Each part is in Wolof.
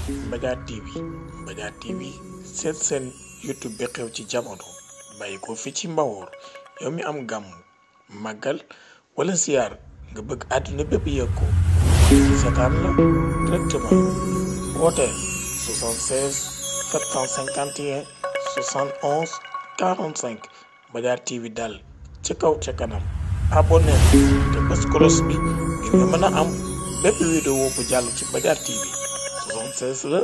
Mbadiar TV Mbadiar TV seen YouTube bi xew ci jamono bàyyi ko fi ci Mbawoor yow mi am gàmm màggal wala ziar nga bëgg àdduna bépp yëg ko seetaan la directement woote 76 751 71 45 Mbadiar TV daal ci kaw ca kanam abonné te bës cloche bi ngir nga mën a am bépp vidéo bu jàll ci Mbadiar TV 76 la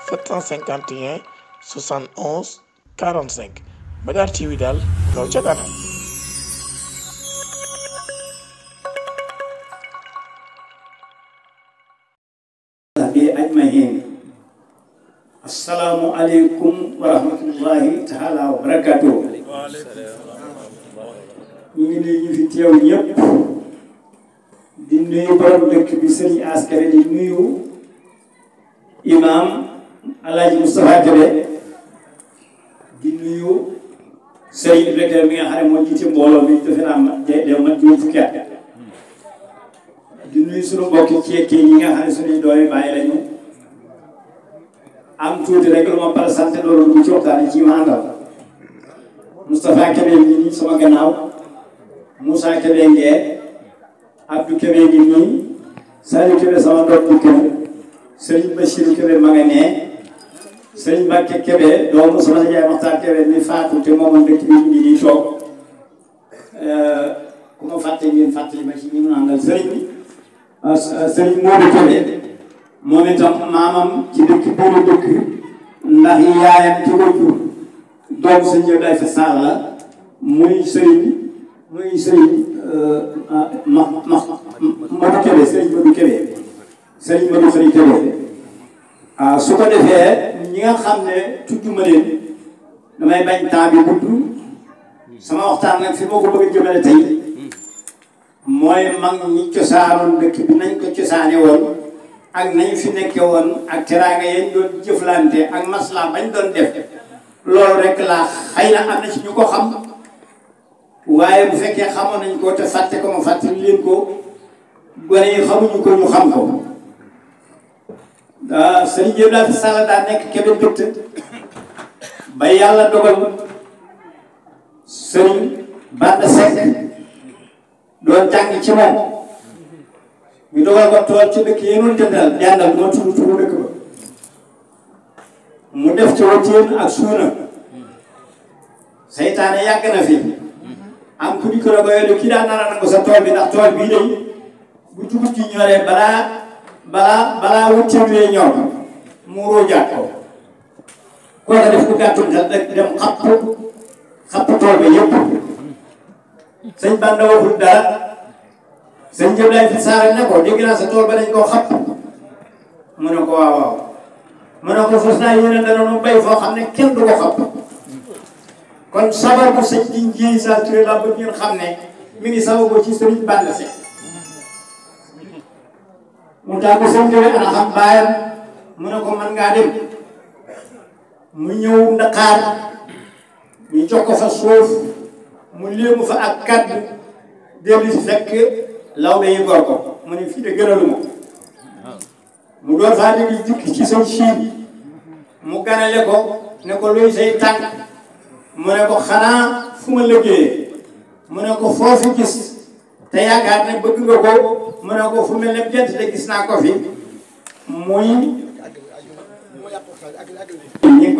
751 71 45 Mbadiar TV daal kaw ca kanam. Assalamu alaikum wa rahmatullahi ta'ala wa barakatuh. ñu ngi nuyu ñu fi teew ñëpp di nuyu borom dëkk bi Serigne Askare di nuyu imam Alhaji Moustapha Kébé di nuyu Serigne Ibrahima mi nga xam ne moo jiite mbooloo mi defe naa mat juróom fukki at di nuyu sunu mbokki ceekee yi nga xam ne suñuy doomi bàyyi lañu am tuuti rek lu ma présenté loolu lu ci waxtaane ci ma àndal Moustapha Kébé ngi nii sama gannaaw Moussa Kébé ngee Abdou Kébé ngi nii Saliou Kébé sama doom bu kër Serigne Bachirou Kébé ma nga nee Serigne Mbacke Kébé doomu sama nijaay Maxtaar Kébé mi faatu te moomoon dëkk bi ngi nii toog ku ma fàtte ngeen fàttali ma ci ñi mu àndal Serigne Modou Kébé moom itam maamam ci dëkk biiru dëkk ndax yaayam ci ko jur doom sa ñëw day fa saar la muy sëriñ Modou Kébé sëriñ Modou Kébé sëriñ Modou Xëri Kébé su ko defee ñi nga xam ne tudduma leen damay bañ temps bi gudd sama waxtaan nag fi moo ko bëgg a jëmale tey mooy mag ñi cosaanoon dëkk bi nañ ko cosaane woon ak nañu fi nekke woon ak teraanga yañ doon jëflante ak masla bañ doon def loolu rek laa xëy na am na ci ñu ko xam waaye bu fekkee xamoon nañ ko te fàtte ko ma fàtte leen ko gone yi xamuñu ko ñu xam ko sëñ Diop daal fi sala daa nekk Kébé dëtt ba yàlla dogal sëriñ Banda Seck doon jàng ci moom ñu dogal ko tool ci dëkk yéenoon jëndal jàndal moo tudd turu dëkk ba mu def ci wateen ak suuna seytaane yàgg na fi am ku di ko rogoyelu kii daa nara nangu sa tool bi ndax tool bii day bu dugub ji ñoree balaa wateen wee ñor mu róojaat ko kooka def ku gàttum xel rek dem xapp tool ba yëpp sëñ Banda waxul dara sëñ Diop lay fi saare ne ko dégg naa sa tool ba dañ koo xapp mu ne ko waaw mu ne ko fas naa yéene danoonu bay foo xam ne kenn du ko xapp kon sabar bu sëñ di njiy sa turé la bëgg ngeen xam ne mi ngi sabar ko ci sëriñ Banda Seck mu tàggu sëñ Diop ana xam baayam mu ne ko man ngaa dem mu ñëw Ndakaar ñu jox ko fa suuf mu léemu fa ak kaddu dellu si fekk lawbe yi gor ko mu ne fii de gënaluma mu doon faa dégg jukki ci sëñ Siin mu ganale ko ne ko luy say tànk mu ne ko xanaa fu ma liggéeyee mu ne ko foofu gis te yaakaar ne bëgg nga ko mu ne ko fu mel ne jant te gis naa ko fi muy ñu ngi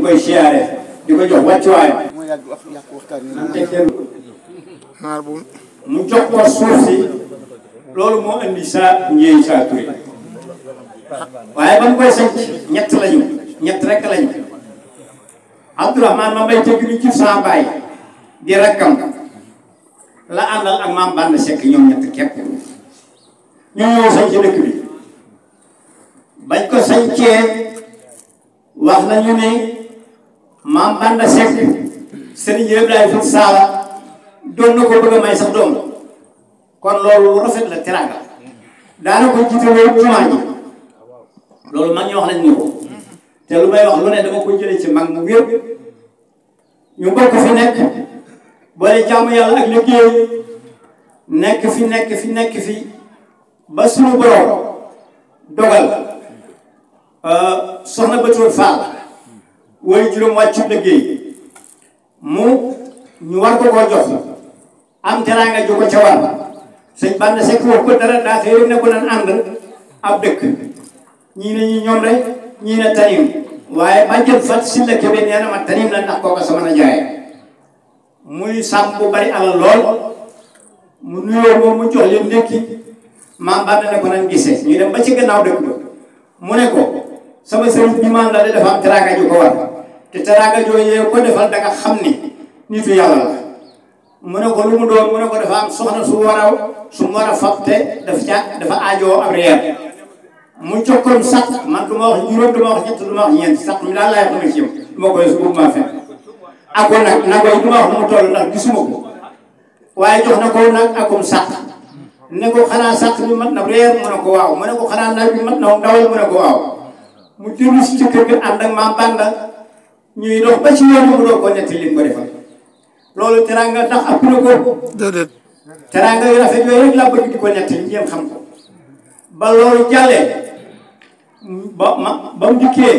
koy siyaare di ko jox wàccuwaay mu jox ko suuf si loolu moo indi sa njëriñ saa Touré waaye ba mu koy sanc ñett rek lañu Abdourahmane ma bay tëgg ni ci saa baay di rakkam la àndal ak maam Banda Seck ñoom ñett képp ñu ñëw sanc dëkk bi bañ ko sancee wax nañu ne maam Banda Seck Serigne Ibrahima Sala doon na ko bëgg a may sax doom kon loolu lu rafet la teraanga daana ko jiite loolu jumaa ji loolu mag ñi wax nañ ni ko te lu may wax lu ne dama ko jëlee ci mag mu wér ñu bokk fi nekk boole jaamu yàlla ak liggéey nekk fi ba suñu borom dogal soxna Batoor Fall way juróom wàccu liggéey ñu war ko koo jox am teraanga ju ko ca war sëñ Banda Seck wax ko dara daa xëy rek ne ko nan ànd ab dëkk ñii ne ñi ñoom rek ñii ne Tanim waaye bàjjen Fat Silla Kébé nee na ma Tanim la ndax kooka sama na jaay muy sàmm bu bari alal lool mu nuyoo moom mu jox leen ndékki maam Banda ne ko nan gisee ñu dem ba ci gannaaw dëkk ba mu ne ko sama sëriñ bi maam la de dafa am teraanga ju ko war te teraanga jooju ko defal da nga xam ni nitu yàlla la mu ne ko lu mu doon mu ne ko dafa am soxna su war a fab te dafa aajoo ab reer mu jokkoon sàq man du ma wax juróom du ma wax ñett du ma wax ñeent sàq mi daal laay xam ne ci yam du ma koy su boobu maa fekk akoon nag koy du ma wax mu toll ndax gisuma ko waaye jox na ko nag akum sàq ne ko xanaa sàq bi mat na reer mu ne ko waaw mu ne ko xanaa nag bi mat na ndawal mu ne ko waaw mu dellu si ci kër gi ànd ak maam Banda ñuy dox ba ci yoon mu doo ko netti li ko defal loolu teraanga ndax ëpp na ko déedéet teraanga yu rafet yooyu rek laa bëgg di ko netti ñeen xam ko ba loolu jàllee ba mu dikkee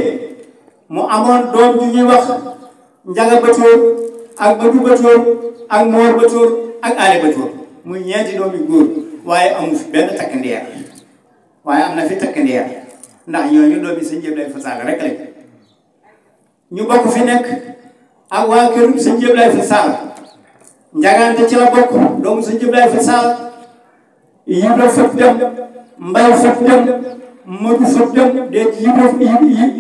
mu amoon doom ju ñuy wax Njaga Batoor ak Badu Batoor ak Moor Batoor ak Ale Batoor muy ñeenti doom yu góor waaye amu fi benn takk ndeer waaye am na fi takk ndeer ndax ñooñu doomi sëñ Jéb lay Fasaal rek lañ ñu bokk fi nekk ak waa kër sëñ Jéb lay Fasaal njagaante ci la bokk doomu sëñ Jéb lay Fasaal Yibra fët dem Mbay fët dem Modou fët dem déet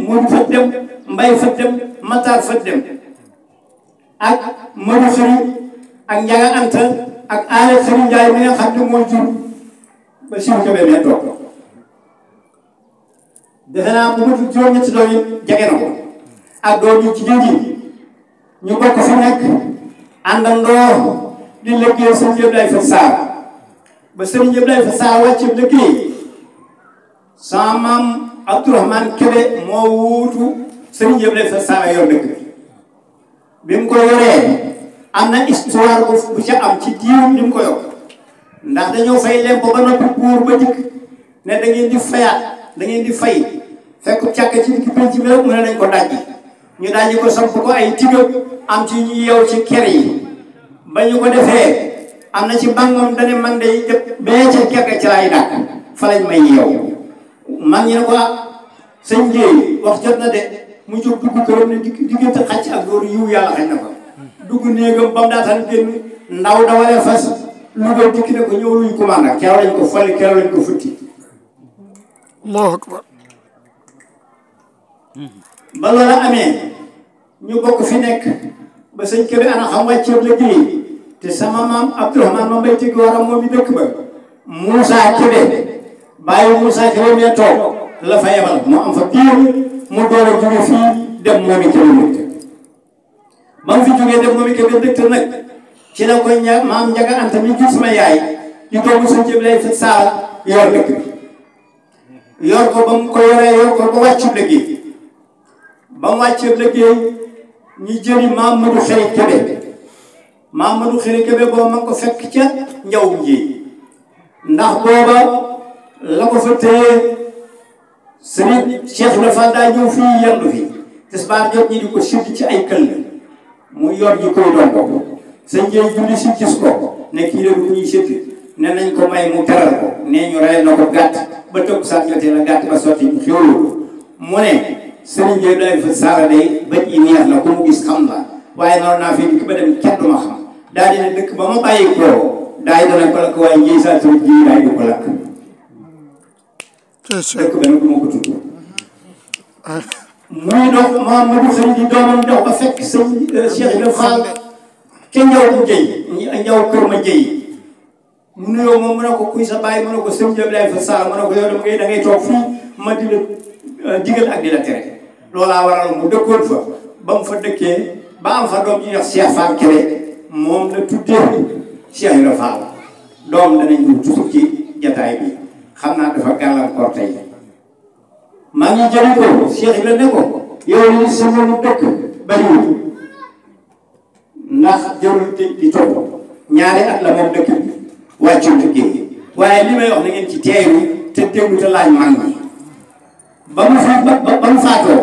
Modou fët dem Mbay fët dem Matar fët dem ak Modou Xëri ak Njaga Anta ak Aale Xëri Njaay mi nga xam ne moo jur ba siw Kébé mee toog defe naa bu matul juróom-ñetti doom yi jege na ko ak doom yi jigéen yi ñu bokk fi nekk àndandoo di liggéey sëñ Jéb lay Fasaal ba sëñ Jéb lay Fasaal wàcc liggéey sama maam Abdourahmane Kébé moo wuutu sëñ Jéb lay Fasaal yor dëkk bi mu ko yoree am na histoire bu ca am ci diirum ni mu ko yor ndax dañoo fay lempo ba noppi buur ba dikk ne da ngeen di fayaat da ngeen di fay fekk càkk ci digg penc mi rek mu ne nañ ko dajji ñu dajji ko samp ko ay tigga am ci ñu yeew ci ker yi ba ñu ko defee am na ci bangam dane man day jëpp bee ca kekk ci laay dàkk fa lañ may yeew mag ñi ne ko sëñ Jéey wax jot na de mu jóg dugg këram ne diggante xacc ak góor yiw yàlla xañ na ko dugg néegam ba mu daataan génn ndaw dawalee fas Louga dikk ne ko ñëw luñ commande keroog lañ ko folli keroog lañ ko futti Allahu akbar ba loola amee ñu bokk fi nekk ba sëñ Kébé ana xam wàcceeb liggéey te sama maam Abdourahmane ma mbay tëgg waram moom i dëkk ba Moussa Kébé bàyyi Moussa Kébé mee toog la fa yebal mu am fa biir mu door a jóge fii dem moom i Kébé dëkk ba mu fi jógee dem moom i Kébé dëkk nag ci la ko maam Njaga Anta mi jur sama yaay di doomu sëñ Jéb lay Fasaal yor dëkk bi yor ko ba mu ko yoree yor ko ba wàccu liggéey ba mu wàccee liggéey ñu jëli Mamadou Xëri Kébé Mamadou Xëri Kébé boobu ma ko fekk ca njaw bu jéey ndax booba la ko fa téye sëriñ Cheikh Ibra Fall daa ñëw fii yendu fi tisbaar jot ñi di ko sidd ci ay këll mu yor ji koy doon ko sëñ Jéey julli si gis ko ne kii de ku ñuy sidd ne nañ ko may mu teral ko nee ñu rey na ko gàtt ba tëgg sax jotee la gàtt ba sotti ñu xéwlu mu ne sëriñ Jéeb lay Fasaal day bët yi neex na ku mu gis xam la waaye noonu naa fi dikk ba dem kenn du ma xam daa dina dëkk ba ma bàyyi ko daay dana ko lakk waaye njëy saa tur ji daay du ko lakk dëkk ba nag du ma ko tudd muy dox Mamadou Xëri di doomam dox ba fekk sëñ Cheikh Ibra Fall ke njaw bu jëy njaw kër ma jëy mu nuyoo moom mu ne ko kuy sa bàyyi mu ne ko sëñ Jéeb lay Fasaal mu ne ko yow dama ngay da ngay toog fii ma di la digal ak di la tere loolaa waral mu dëkkoon fa ba mu fa dëkkee ba am fa doom ji ñuy wax Cheikh Fall Kébé moom la tuddee Cheikh Ibra Fall doom danañ ñu toujours ci jataay bi xam naa dafa gàllankoor tey maa ngi jëli ko Cheikh Ibra ne ko yow li sa mu dëkk bariwul ndax jarul di topp ñaari at la moom dëkk bi wàccul liggéey waaye li may wax na ngeen ci teeyu te déglu te laaj mag ñi ba mu faatoo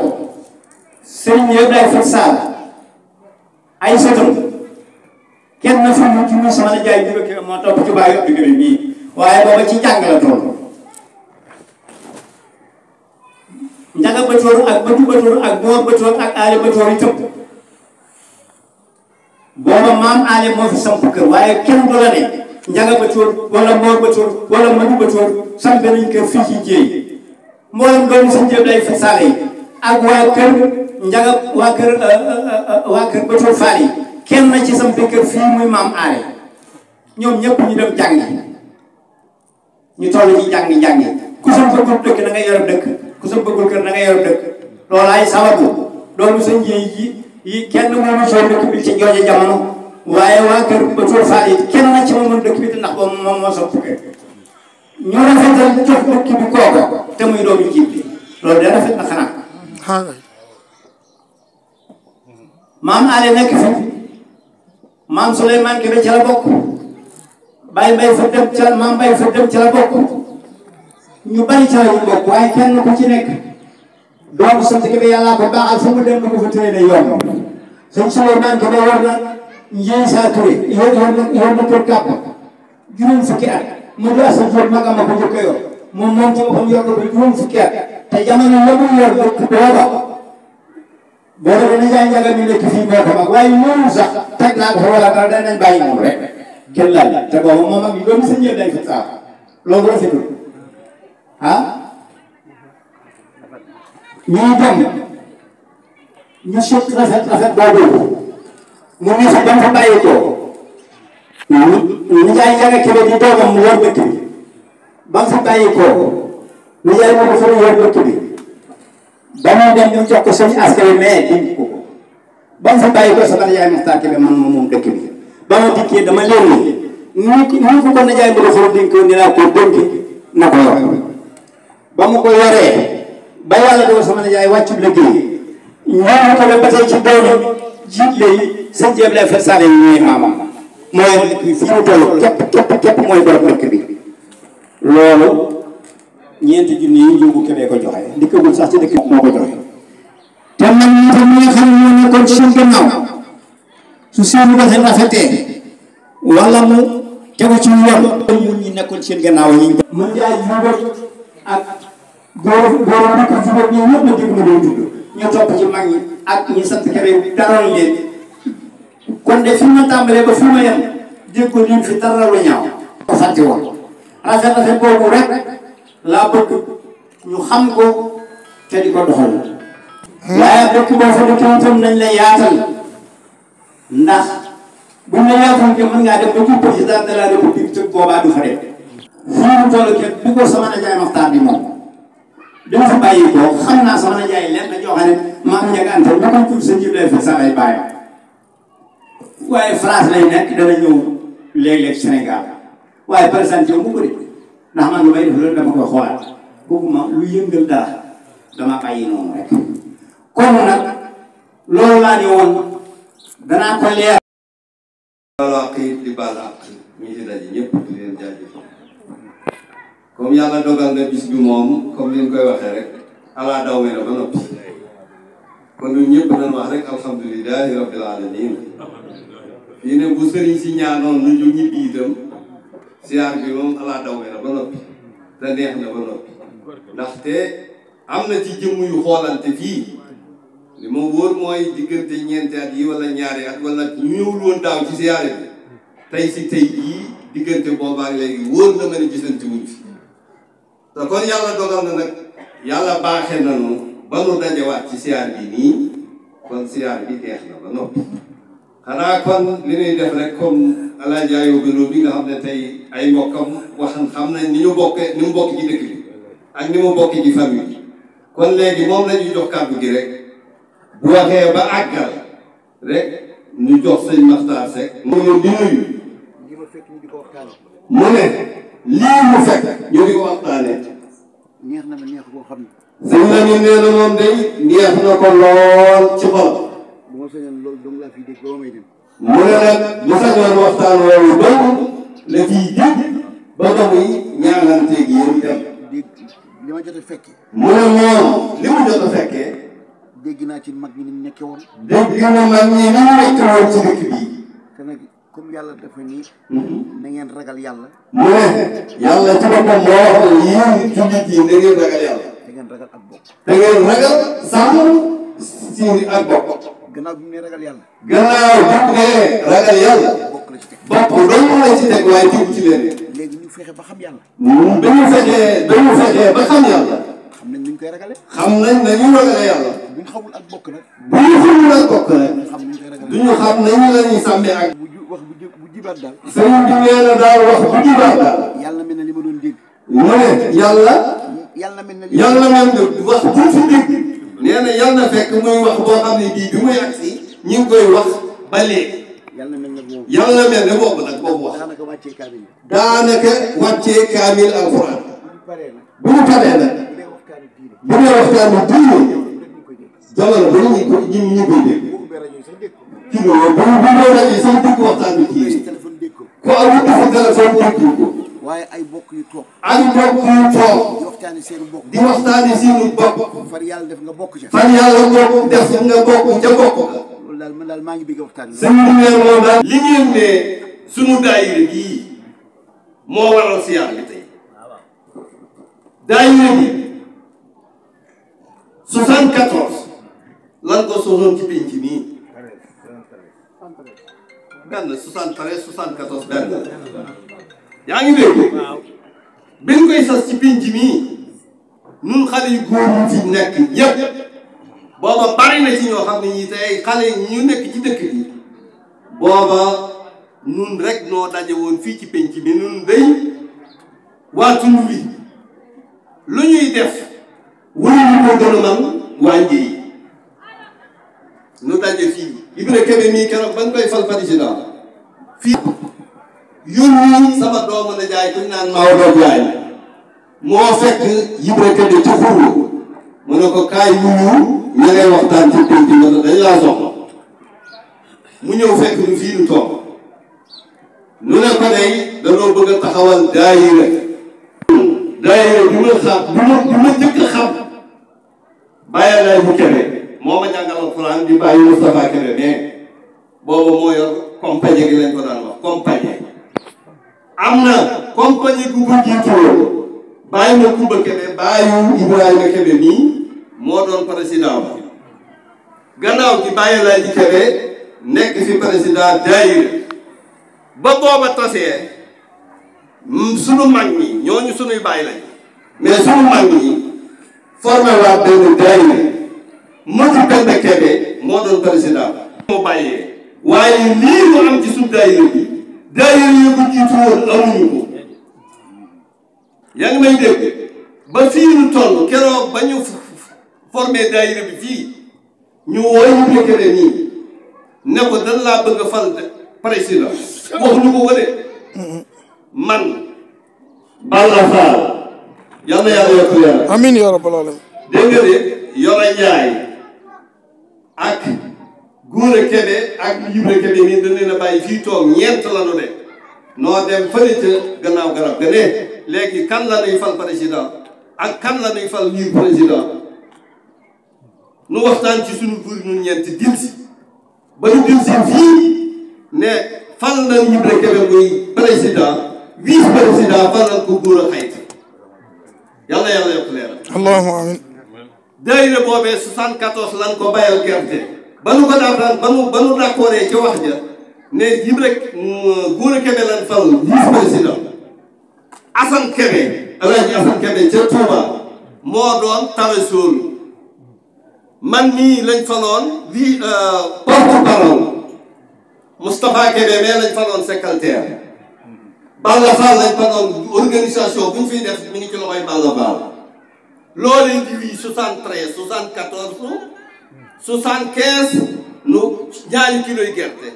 sëriñ yëpp day fat saal ay sëtam kenn na fi mu ci mu sama jaay bi rek moo topp ci bàyyi Abdou Karim bii waaye booba ci jàng la toll njaga batoor ak bëtu batoor ak boor batoor ak aale batoor itam booba maam aale moo fi samp kër waaye kenn du la ne njaga batoor wala boor batoor wala madu batoor samp nañ kër fii ci jéey mboolem doomu sa jéem day fa saale yi ak waa kër njaga waa kër batoor faal yi kenn na ci samp kër fii muy maam aale ñoom ñëpp ñu dem jàngi ñu toll ci jàngi ku sa bëggul dëkk na nga yor dëkk ku sa bëggul kër na nga yor dëkk loolaay sababu doomu sa njiy yi kenn moomu soo dëkk bi ci jooje jamono waaye waa kër batoor faal yi kenn na ci moomoon dëkk bi te ndax boobu moom moo samp kër ñu rafetal jox dëkk bi kooku te muy doomu jiit bi loolu de rafet na xanaa maam aale nekk fi maam Souleymane Kébé ca la bokk Baye Mbaye fa dem ca maam Mbaye fa dem ca la bokk ñu bari ca la ñu bokk waaye kenn ku ci nekk doomu sant Kébé yàllaa ko baaxal fu mu dem ba ko fa tëye ne yoon sëñ Souleymane Kébé war na Ndiéy Saa Touré yor na kër kàpp juróom fukki at Modou Assane Diop magam a ko njëkk a yor moom ci boppam yor na ko juróom fukki at te jamono la mu yor dëkk booba dana jaay njaga mi nekk fii moo ko mag waaye ñooñu sax teg naa ko fa wala dara danañ bàyyi moom rek kenn laaj te booba moom ak yi doomu sa njël day fa saa loolu rafetul ñuy dem ñu sut rafet boobu mu ne fa ba fa bàyyi ko ñu jaay njaga Kébé di doomam mu yor dëkk bi ba fa bàyyi ko ñu jaay mu ko fa yor dëkk bi ba mu dem ñu jox ko suñu askan mais dénk ko ba mu fa bàyyi ko sama nijaay Maxtaar Kébé man moom dëkk bi ba ma dikkee dama leen ni ko ko nijaay mu dafa dénk ni laa ko dénk na ko yor ba mu ko yoree ba yàlla doon sama nijaay wàccu liggéey ñoo ko ba tey ci doomu jiit léegi sëñ Jéem lay fa saale yi ñuy maamam mooy fi mu toll képp mooy borom dëkk bi loolu ñeenti junni yi Njóogu Kébé ko joxe ndikkagul sax ci dëkk bi moo ko joxe te man ñi tam ñi nga xam ne ñoo nekkoon ci seen gannaaw su seenu doxee rafetee wala mu tegu ci yoon ñun ñi nekkoon seen gannaaw ñi mën jaay jubal ak góor dëkk jubal ñi ñëpp ma dégg ma doon tudd ñu topp ci mag ñi ak ñi sant Kébé daroon leen kon de fi ma tàmbalee ba fi ma yem dégg ko ñun fi dara lu ñaaw ko fàtte woon rafet boobu rek laa bëgg ñu xam ko te di ko doxal waaye dëkk boo fa dëkk itam nañ la yaatal ndax buñ la yaatal ke mën ngaa dem ba ci président de la république te boobaa du fa dem fii mu toll ke bi ko sama nijaay Maxtaar bi moom dama fa bàyyi ko xam naa sama nijaay leen na joxe ne maam Njaga Anta ñu koy tudd sa njib lay fa sa lay bàyyi waaye France lay nekk dana ñëw léeg-léeg Sénégal waaye présenté mu ko de ndax man lu may def loolu dama koy xoolaat bëgguma lu yëngal dara dama bàyyi noonu rek kon nag loolu laa ni woon danaa ko leer. loolu ak di baal ak ñi ci daje ñëpp di leen jaajëfal comme yàlla dogal na bis bi moom comme ni ñu koy waxee rek ala daw me na ba noppi kon ñun ñëpp nañ wax rek alhamdulilahi rabbil alamin fii ne bu sëriñ si ñaanoon lu ñu ñibbi itam siyaar bi moom ala daw me na ba noppi te neex na ba noppi ndaxte am na ci jëmm yu xoolante fii li ma wóor mooy diggante ñeenti at yi wala ñaari at wala ñu ñëwul woon daaw ci siyaare bi tey si tey jii diggante boobaak léegi wóor na ma ne gisante wuñ fi te kon yàlla dogal na nag yàlla baaxee nañu ba nu dajewaat ci siyaar bi nii kon siyaar bi neex na ba noppi xanaa kon li ñuy def rek comme Alaaji Ayoo Bello bi nga xam ne tey ay mbokkam waxan xam nañ ni ñu bokkee ni mu bokk ci dëkk bi ak ni mu bokk ci famille bi kon léegi moom la ñuy jox kàddu gi rek bu waxee ba àggal rek ñu jox sëñ Maxtaar Seck mu ne di nuyu mu ne lii mu fekk ñu di ko waxtaanee neex na ma neex boo xam ne sëñ la ñu nee na moom day neex na ko lool ci xol bu ma sañoon loolu dong laa fi dégg ba may dem mu ne nag bu sañoon waxtaan woowu dong la ciy dégg ba ba muy ñaananteeg yéen dem dégg li ma jot a fekkee. mu ne moom li mu jot a fekkee. dégg naa ci mag ñi ni mu nekkee woon. dégg na mag ñi ni mu nekkee woon ci dëkk bii. te nag comme yàlla dafa nii. na ngeen ragal yàlla. mu ne yàlla ci boppam moo wax ne yéen jullit yi na ngeen ragal yàlla. da ngeen ragal ak bokk. da ngeen ragal sàmm si ak bokk. gannaaw bi mu ne ragal yàlla. gannaaw bi mu ne ragal yàlla. bokk la ci teg. bopp dong la ci teg waaye tegu ci leen. léegi ñu fexe ba xam yàlla. ba ñu fexee ba xam yàlla. xam nañ ni ñu koy ragale. xam nañ ne ñu ragale yàlla. bu ñu xamul ak bokk nag. bu ñu xamul ak bokk nag. xam ni ñu koy ragale. du ñu xam nañu la ñuy sàmmee ak. wax bu jibaat daal. sëriñ bi nee na daal wax bu jibaat daal. yàlla mel na li ma doon dégg. mu ne yàlla. yàlla mel na li yàlla mel na wax bu fi dégg. nee na yàlla na fekk muy wax boo xam ne bii bi muy agsi ñi ngi koy wax ba léegi. yàlla mel na boobu. yàlla mel ne boobu nag boobu wax. daanaka wàccee kaamil. daanaka wàccee kaamil alxuraan. bu ñu paree nag. bu ñu paree nag. bu dee waxtaanu diine. jamono ba ñu koy dégg. ci loolu bu ñu rajo yi sax dégg waxtaanu diine. ku amul dafa téléphone dégg ko. waaye ay bokk yu toog. ay mbokk yu toog. di waxtaani seen bokk. di waxtaani seenu bokk. far yàlla def nga bokk ca. fan yàlla bokk def nga bokk ca bokk. loolu daal man daal maa ngi bëgg a waxtaan. sëñ bi ne moom daal. li ngeen ne sunu daayira gii moo waral siyaar bi tey. daayira bi 74 lan ko sosoon ci pénc mii. benn 73 74 benn. yaa ngi dégg. biñ koy sas ci pénc mii ñun xale yu góor ñu fi nekk ñëpp. booba bari na ci ñoo xam ne ñii tey xale ñu nekk ci dëkk bi. booba ñun rek noo daje woon fii ci pénc bi ñun day waa tund wi lu ñuy def waruñu ko gën a man waa Njéy ñu daje fii Ibra Kebe mii keroog ba nga koy fal président fii yónni sama doomu na jaay kuñ naan Maodo Jaay moo fekk Ibra Kebe ci xurlu mu ne ko kaay yu ñu ngay waxtaan ci pénc bi dañ laa soxla mu ñëw fekk ñu fii ñu toog ñu ne ko day dañoo bëgg a taxawal daayira bi ma xam bi ma njëkk a xam bàyyi laay bu Kebe moo ma jàngal alxuraan di bàyyi Moustapha Kebe mais boobu moo yor compagnie gi lañ ko daan wax compagnie am na compagnie gu ko jiitu woon bàyyi ma Kumba Kebe bàyyi Ibrahima Kebe nii moo doon président ba gannaaw gi bàyyi laay ji Kebe nekk fi président daayira ba booba tasee sunu mag ñi ñooñu sunuy bàyyi lañ mais sunu mag ñi formé waa benn daayira Madu Penda Kebe moo doon président moo bàyyee waaye lii mu am ci sunu daayira bi daayira yi ko jiitu woon amuñu ko yaa ngi may dégg ba fii ñu toll keroog ba ñu formé daayira bi fii ñu wooy ñu Kebe nii ne ko dañ laa bëgg a fal président waxuñu ko wane man Balla Fall yal na yàlla yokk leer amiin yaa rabbal aalamiin dégg nga de Yoro Njaay ak Góora Kebe ak Ibra Kebe nii dañ leen a bàyyi fii toog ñeent la nu de noo dem fële ca gannaaw garab ga ne léegi kan la nuy fal président ak kan la nuy fal lii président nu waxtaan ci suñu biir ñun ñeenti dilsi ba ñu dilsi fii ne fal na Ibra Kebe muy président vice président fal na ko Góora Xayta yàlla yàlla yokk leeral allahumma amiin daayira boobee 74 lan ko bayal gerte ba nu ko daataan ba nu d'accordé ci wax ja ne Ibra Góora Kebe lan fal vice président Assane Kebe Alaaji Assane Kebe ca Touba moo doon tawesool man nii lañ faloon porte-parole Moustapha Kebe mais lañ faloon secrétaire Balla Fall lañ faloon organisation bu ñu fiy def mi ngi ci loxoy Balla Fall loolu indi fii 73 74 75 nu ñaari kiloy gerte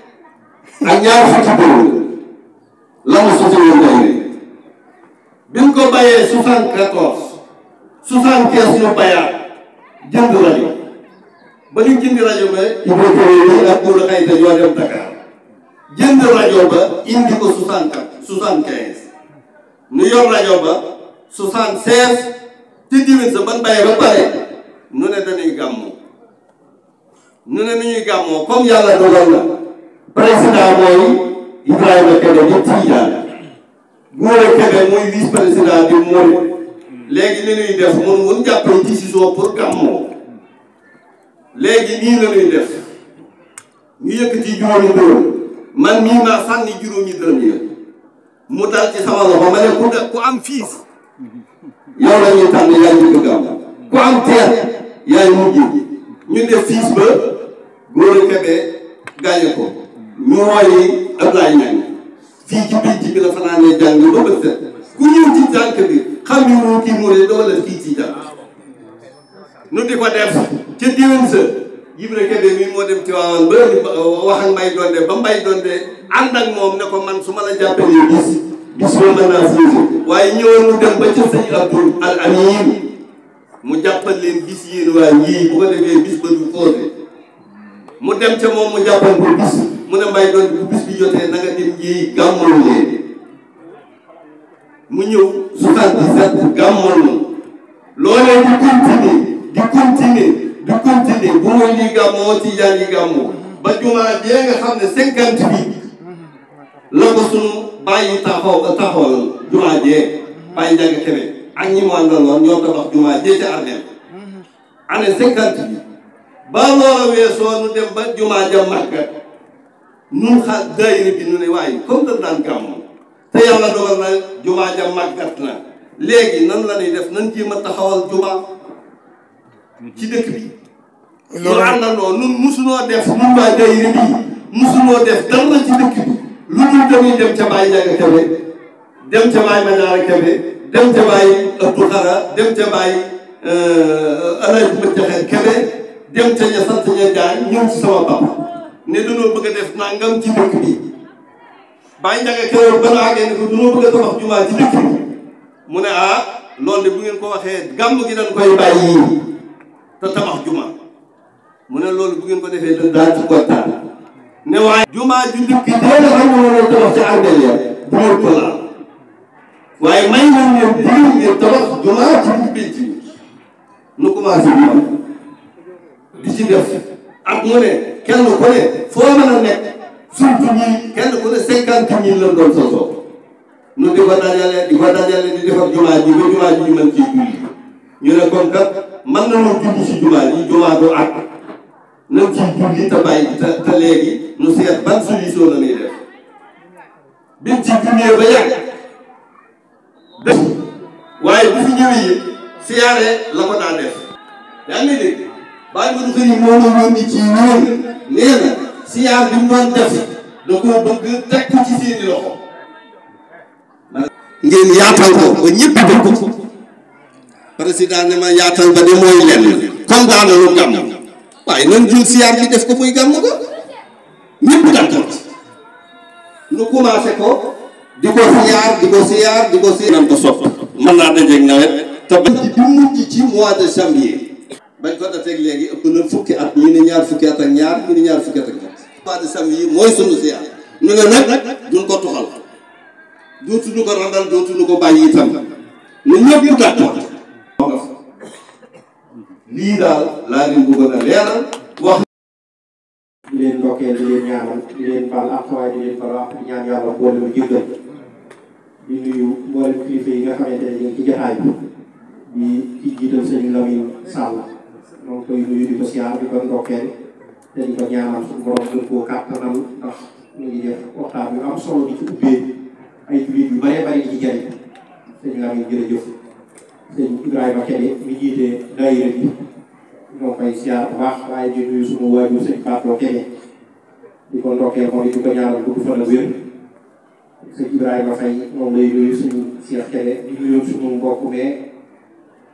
ak ñaar fukki boobu la mu sosi woon day bi ñu ko bayee 74 75 ñu bayaat jënd rajo ba ñu jënd rajo ba Ibra Kebe yi ak Góora Xayta ñoo dem Dakar jënd rajo ba indi ko 64 75 ñu yor rajo ba 76 ci diwén sa ban bayee ba pare nu ne dañuy gàmmoo nu ne nañuy gàmmoo comme yàlla dogal na président mooy Ibrahima Kébé di Tijaan Gora Kébé mooy vice président di Mouride léegi li ñuy def mun jàppee décision pour gàmmoo léegi nii la ñuy def ñu yëkkati juróomi dërëm man mii maa sànni juróomi dërëm yi mu dal ci sama loxo ma ne ku am fiis yow la ñuy tànn yaay njëkk gàmm ku am teer yaay mujj ñu def fiis ba Gora Kébé gaañe ko ñu wooyi Ablaye Niang fii ci biir ci bi la fanaanee jàng ba bët set ku ñëw ci jànk bi xam ni moo kii mu ne doo la kii ci jàng nu di ko def ca diwén sa Ibra Kébé mi moo dem ci waawan ba wax ak Mbay Donde ba Mbay Donde ànd ak moom ne ko man su ma la jàppalee bis boo mën naa siise waaye ñëwoon mu dem ba ca sëñ Abdou Al Amin mu jàppal leen bis yéen waa ñii bu ko defee bis ba du fóote mu dem ca moom mu jàppal ko bis mu ne Mbay Donde bu bis bi jotee na nga dem ñii gàmmal leen mu ñëw 77 gàmmal na loolee di continuer bu mooy lii gàmmoo ci jaan yi gàmmoo ba jumaa jee nga xam ne 50 bi la ko sunu bàyyi taxawal jumaa jee bàyyi Njàng Kébé ak ñi mu àndaloon ñoo tabax jumaa jee ca Arnhem année 50 bi ba loola weesoo nu dem ba jumaa ja màggat nun daayira bi nu ne waaye comme dañ daan gàmmoo te yàlla dogal na jumaa ja màggat na léegi nan la ñuy def nan jéem a taxawal jumaa ci dëkk bi ñu àndandoo nun musunoo def nun waa daayira bi musunoo def dara ci dëkk bi lu dul dañuy dem ca Baye Njàng Kébé dem ca Baye Madiara Kébé dem ca Baye Abdou Xara dem ca Baye Alaaji Madiakhar Kébé dem ca ña sant ña jaay ñëw ci sama papa ne dañoo bëgg a def nangam ci dëkk bi Baye Njàng Kébé ba la àggee ne ko dañoo bëgg a tabax jumaa ci dëkk bi mu ne loolu de bu ngeen ko waxee gàmm gi dañ koy bàyyi te tabax juma mu ne loolu bu ngeen ko defee daal ci kontaan ne waaye jumaa ju njëkk dee la xam ne moom tabax ci àndal ya bu ngeen ko laal waaye may nañ leen digal ngeen tabax jumaa ci biir pénc bi nu commencé di ci def ak mu ne kenn ku ne foo mën a nekk surtout ñi kenn ku ne 50 000 lañ doon sosoo nu di ko dajale di defar jumaa ji ba jumaa ji ñu mën ciy julli ñu ne kon kat mën nañoo julli ci jumaa ji jumaa du ak nañ ciy julli te bàyyi te léegi nu seet ban solution la ñuy def biñ ci jullee ba yàgg def waaye bu fi ñëwee yi siyaare la ko daa def yaa ngi dégg bàyyi ma du xëy moo ma yónni ci ñoom nee na siyaar bi mu doon def da koo bëgg teg ko ci seeni loxo ngeen yaatal ko ba ñëpp dégg ko président ne ma yaatal ba de mooy lenn comme daana lu gàmm waaye nan jël siyaar bi def ko muy gàmm ko ñëpp d'accord nu commencé ko di ko siyaar nan ko sopp mën naa dajeeg nawet te ba bi mujj ci mois de janvier bañ ko dateeg léegi ëpp na fukki at ñu ne ñaar fukki at ak ñaar ñu ne ñaar fukki at ak ñaar mois de janvier mooy sunu siyaar ñu ne nag duñ ko tuxal dootuñu ko randal dootuñu ko bàyyi itam nu ñëpp d'accord lii daal laa leen bëggoon a leeral wax di leen ndokkeel di leen ñaanal di leen baal ak waaye di leen baal ak di ñaan yàlla boole mu jéggal di nuyu mboolem kilifa yi nga xamante ne ñu ngi ci jotaay bi di ci jiital sëñ Lamine Sall donc koy nuyu di ko siyaar di ko ndokkeel te di ko ñaanal suñu borom gën koo kàttanal ndax ñu ngi def waxtaan yu am solo di ci ubbee ay jullit yu bëree bëri di ci jëriñ sëñ Lamine jërëjëf sëñ Ibrahima Kébé mi jiite daayira bi ñoo koy siyaar bu baax waaye di nuyu suñu waajur sëñ Fatou Kébé di ko ndokkeel moom di ko ñaanal gudd fan ak wér sëñ Ibrahima Faye moom lay nuyu suñu Cheikh Kébé di nuyu suñu mbokk mee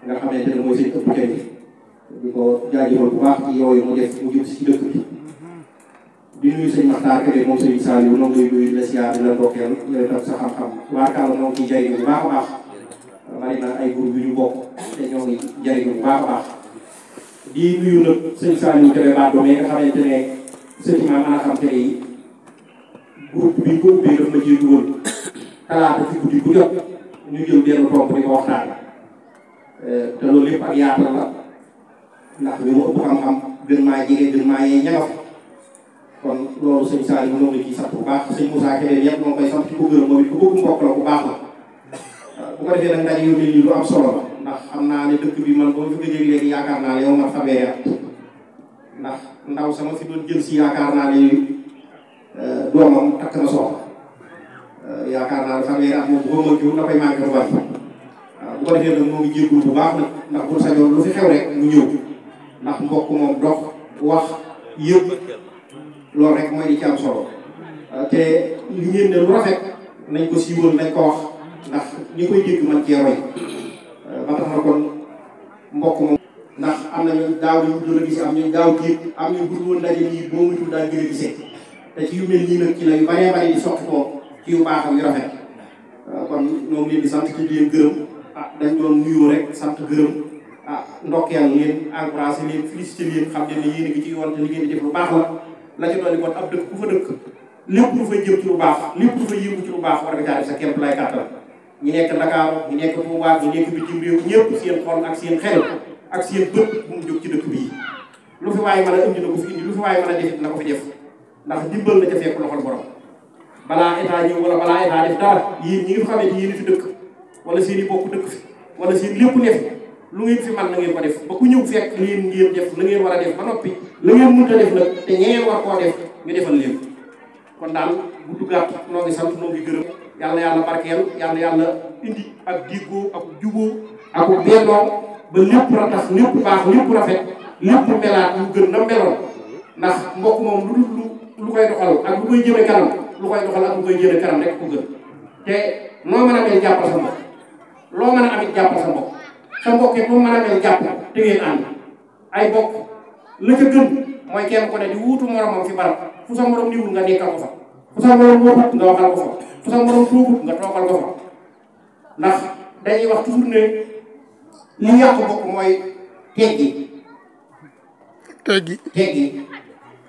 nga xamante ne mooy sëñ ëpp Kébé di ko jaajëfal bu baax ci yooyu mu def mu jëm si dëkk bi di nuyu sëñ Makhtar Kébé moom sëñ Saliou moom lay nuyu di la siyaar di la ndokkeel yow itam sa xam-xam waa Kaala moom ciy jariñu bu baax a baax bari na ay groupe yu ñu bokk te ñoo ngi jariñu bu baax a baax di nuyu nag sëñ Saliou Kébé Baddo mais nga xamante ne sëñ ma mën a xam te yi groupe bi ko ubbee daf ma jiitu woon talaata ci guddi bu jot ñu jël benn tomb di ko waxtaan te loolu lépp ak yaatal la ndax bi mu ëpp xam-xam gën maa jege gën maa yee ñagaf kon loolu sëñ Saliou ñoo ngi ciy sant bu baax sëñ Moussa Kébé yëpp moo koy sant ci ko gërëm moom it ku bëgg mbokk la bu baax la bu ko defee nag ndaje yu mel nii lu am solo la ndax xam naa ne dëkk bi man ba ma fi gëjee léegi yaakaar naa ne yow ma fanweeri at ndax ndaw sama fi doon jël si yaakaar naa ne doomam takk na soxla yaakaar naa ne fanweeri at moom bu ko mëntiwul na koy manqué lu bari waaw bu ko defee nag moo ngi jéggul bu baax nag ndax bu sañoon lu fi xew rek mu ñëw ndax mbokk moom dox wax yëpp loolu rek mooy di ci am solo te li ngeen ne lu rafet nañ ko siiwal nañ ko wax ndax ñi koy dégg man cee roy ba tax na kon mbokk moom ndax am nañu daaw ñu doon a gis am ñu daaw jéeg am ñu gudd woon ndaje nii boo mutul daal gën a gisee te ci yu mel nii nag ci la yu baree bari di sotti ko ci yu baax ak yu rafet kon ñoo ngi leen di sant ci di leen gërëm dañ doon nuyoo rek sant gërëm ndokkeel leen encouragé leen félicité leen xam ne yéen a ngi ci yoon te li ngeen di def lu baax la ci doon kon ab dëkk ku fa dëkk lépp lu fay jëm ci lu baax lépp lu fay yëngu ci lu baax war nga caa def sa kéem lay kàttan ñi nekk Dakar ñi nekk Touba ñi nekk bitim réew ñëpp seen xol ak seen xel ak seen bët bu mu jóg ci dëkk bii lu fi waaye mën a indi na ko fi indi lu fi waaye mën a def na ko fi def ndax dimbal na ca fekk loxol borom balaa état ñëw wala balaa état def dara yéen ñi nga xamante yéen fi dëkk wala seen i bokk dëkk fi wala seen lépp def lu ngeen fi man na ngeen ko def ba ku ñëw fekk leen ngeen def la ngeen war a def ba noppi la ngeen mënta def nag te ñeneen war koo def ñu defal leen kon daal bu duggaat noo ngi sant noo ngi gërëm yàlla yàlla barkeel yàlla indi ak diggoo ak juboo ak bennoo ba lépp ratax lépp baax lépp rafet lépp melaat lu gën na meloon ndax mbokk moom lu koy doxal ak lu koy jëme kanam lu koy doxal ak lu koy jëme kanam rek ko gën te noo mën a mel jàppal sa mbokk loo mën a amit jàppal sa mbokk sa mbokk it lu mën a mel jàpp te ngeen ànd ay bokk la ca gën mooy kenn ku ne di wuutu moromam fi barab fu sa morom niwul nga nekkal ko fa fu sa morom waxut nga waxal ko fa fu sa morom tuugut nga toogal ko fa ndax dañuy wax toujours ne li yàq bokk mooy teggi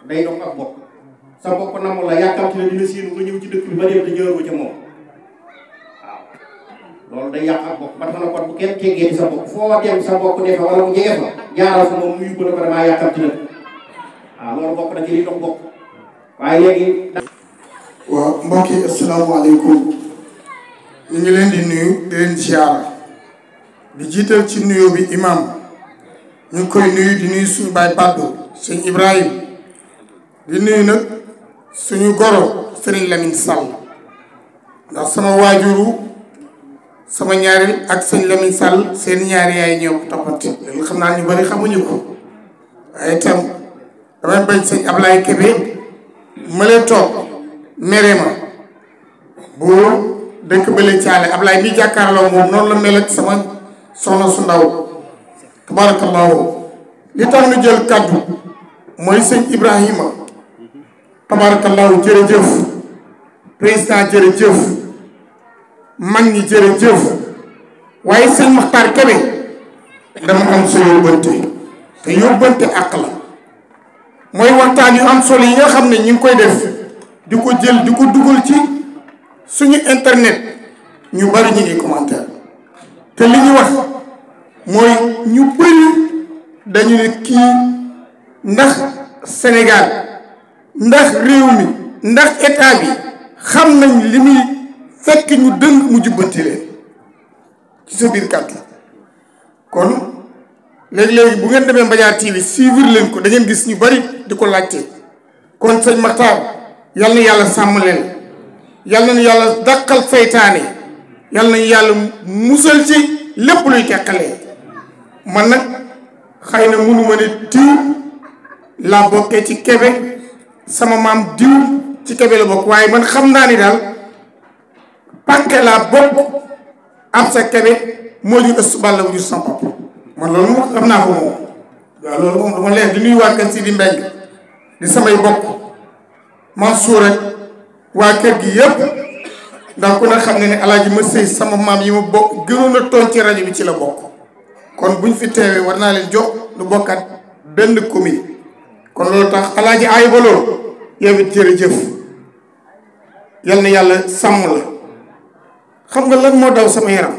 day dox ak bokk sa bokk namu la yàkkamti ne dina séenu nga ñëw ci dëkk bi ba dem te jëaroo ca moom waaw loolu day yàq ak bokk ba tax na kon bu kenn teggee di sa bokk foo dem sa bokk defe wala mu jege fa jaaral fa moom muyu ko ne ko damaa yàkkamti na waaw loolu bokk na ci li dox bokk waaye léegi waaw mbokk yi asalaamaaleykum ñu ngi leen di nuyu di leen ziara di jiital ci nuyoo bi imam ñu ngi koy nuyu di nuyu suñu baay Baddo sëñ Ibrahima di nuyu nag suñu goro Serigne Lamine Sall ndax sama waajuru sama ñaareel ak sëñ Lamine Sall seen ñaari yaay ñëw toppati loolu xam naa ñu bari xamuñu ko waaye itam damay bañ sëñ Ablaye Kébé ma leen toog mere ma bu dëkk bële caale Ablaye mi jàkkaarloo moom noonu la mel ak sama soxna su ndaw tabarakallahu li tax ñu jël kaddu mooy sëñ Ibrahima tabarakallahu jërëjëf président jërëjëf mag ñi jërëjëf waaye sëñ Maxtaar Kébé dama am sa yóbbante te yóbbante àq la mooy waxtaan yu am solo yi nga xam ne ñu ngi koy def di ko jël di ko dugal ci suñu internet ñu bari ñu ngi commentaire te li ñu wax mooy ñu bari dañu ne kii ndax Sénégal ndax réew mi ndax état bi xam nañ li muy fekk ñu dëng mu jubbanti leen ci sa biir kàddu kon léegi-léegi bu ngeen demee Mbadiar TV suivre leen ko da ngeen gis ñu bari di ko laajte kon sëñ Maxtaar yal na yàlla sàmm leen yal nañu yàlla dàqal saytaane yal nañu yàlla musal ci lépp luy teqalee man nag xëy na mënu ma ne diw laa bokkee ci Kébé sama maam diw ci Kébé la bokk waaye man xam naa ni daal pànke laa bokk am sa Kébé moo jur ëstu bàlla bu jur sama papa man loolu moom xam naa ko moom waaw loolu moom dama leen di nuyu waa kër si di mbeng di samay bokk Mansour rek waa kër gi yëpp ndax ku ne xam ne ne alaaji ma sëy sama maam yi ma bokk gënoon a toon ci rajo bi ci la bokk kon buñ fi teewee war naa leen jox lu bokkat benn commune kon loolu tax alaaji aay ba loolu yow it jërëjëf yal na yàlla sàmm la xam nga lan moo daw sama yaram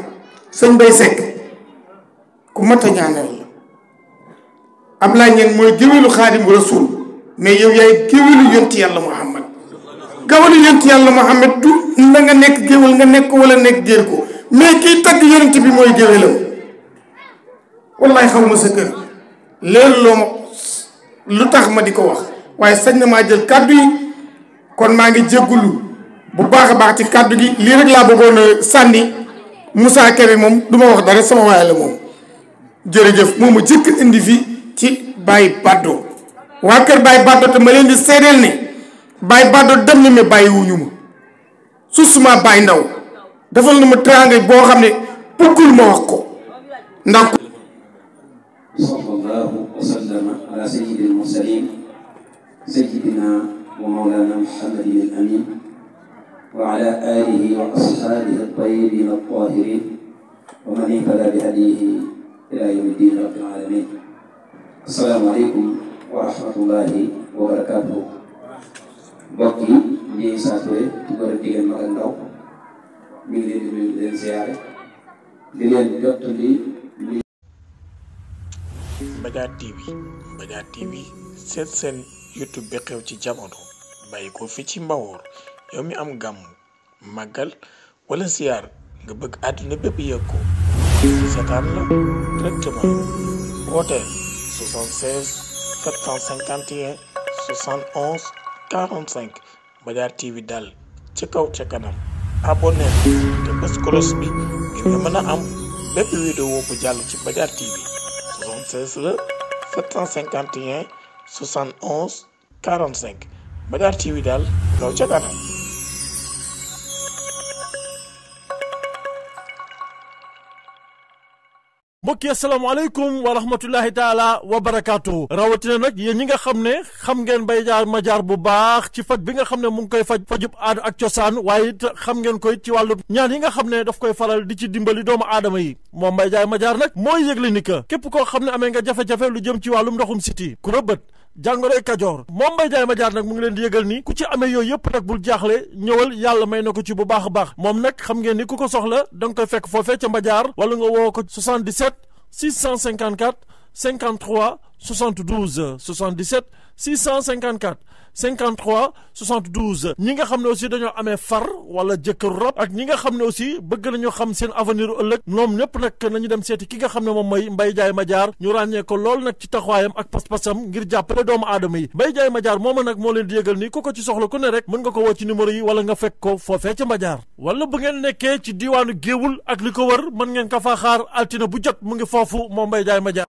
sëñ Bay Seck ku mat a ñaanal la Ablaye Niang mooy géwélu Xaadimu Rasuul mais yow yaay géwélu yonti yàlla Muhammad gawalu yonti yàlla Muhammad du na nga nekk géwél nga nekk wala nekk géer ko mais kiy tagg yonent bi mooy géwélam wallaay xaw ma sa kër léegi loo ma lu tax ma di ko wax waaye sañ na maa jël kàddu yi kon maa ngi jéggulu bu baax a baax ci kàddu gi lii rek laa bëggoon a sànni Moussa Kébé moom du ma wax dara sama waay la moom jërëjëf moom ma jëkk indi fi ci Baye Baddo waa kër Baye Baddo te ma leen di seedeel ne Baye Baddo dem na mais bàyyi wuñu ma susuma Baye Ndaw defal na ma teraanga boo xam ne bëggul ma wax ko ndax sallallahu wa sallama ala sayyidil mursalin sayyidina wa mawlana muhammadin al amin wa ala alihi wa ashabihi at-tayyibin at-tahirin wa man ihtada bi hadihi ila yawmi ddin rabbil alamin. Assalamu alaykum wa rahmatullahi wa barakatuh. mbokk yi ñi saatore ci góor ak jigéen mag ak ndaw ñu ngi leen di nuyu di leen ziyaare di leen jottali Mbadiar TV seet seen YouTube bi xew ci jamono bàyyi ko fi ci Mbawoor yow mi am gàmm màggal wala ziyaar nga bëgg àdduna bépp yëg ko seetaan la directement wooteel 76 751 71 45 Mbadiar TV daal ci kaw ca kanam abonné te bés kolos bi ngir nga mën a am bépp vidéo bu jàll ci Mbadiar TV 76 la 751 71 45 Mbadiar TV daal kaw ca kanam. mbokk yi asalaamaaleykum wa rahmatullahi taala wa barakaatu rawatina nag yéen ñi nga xam ne xam ngeen Mbaye Diar Madiar bu baax ci faj bi nga xam ne mu ngi koy fajub aada ak cosaan waaye it xam ngeen koy ci wàllu ñaan yi nga xam ne daf koy faral di ci dimbali doomu aadama yi moom Mbaye Diar Madiar nag mooy yëgle ni que képp koo xam ne amee nga jafe-jafe lu jëm ci wàllum ndoxum siti ku rëbët jàngoroy kajoor moom Mbaye Diar Madiar nag mu ngi leen di yëgal ni ku ci amee yooyu yëpp nag bul jaaxle ñëwal yàlla may na ko ci bu baax a baax moom nag xam ngeen ni ku ko soxla da nga koy fekk foofee ca Madiar wala nga woo ko 77 654 53 72 77 654 53 72 ñi nga xam ne aussi dañoo amee far wala jëkkëru rab ak ñi nga xam ne aussi bëgg nañu xam seen avenir ëllëg ñoom ñëpp nag nañu dem seeti ki nga xam ne moom mooy Mbaye Diar Madiar ñu ràññee ko lool nag ci taxawaayam ak pas-pasam ngir jàppale doomu aadama yi Mbaye Diar Madiar mooma nag moo leen di yëgal ni ku ko ci soxla ku ne rek mën nga ko woo ci numéro yi wala nga fekk ko foofee ca Madiar wala bu ngeen nekkee ci diiwaanu Géewul ak li ko wër mën ngeen ko faa xaar altine bu jot mu ngi foofu moom Mbaye Diar Madiar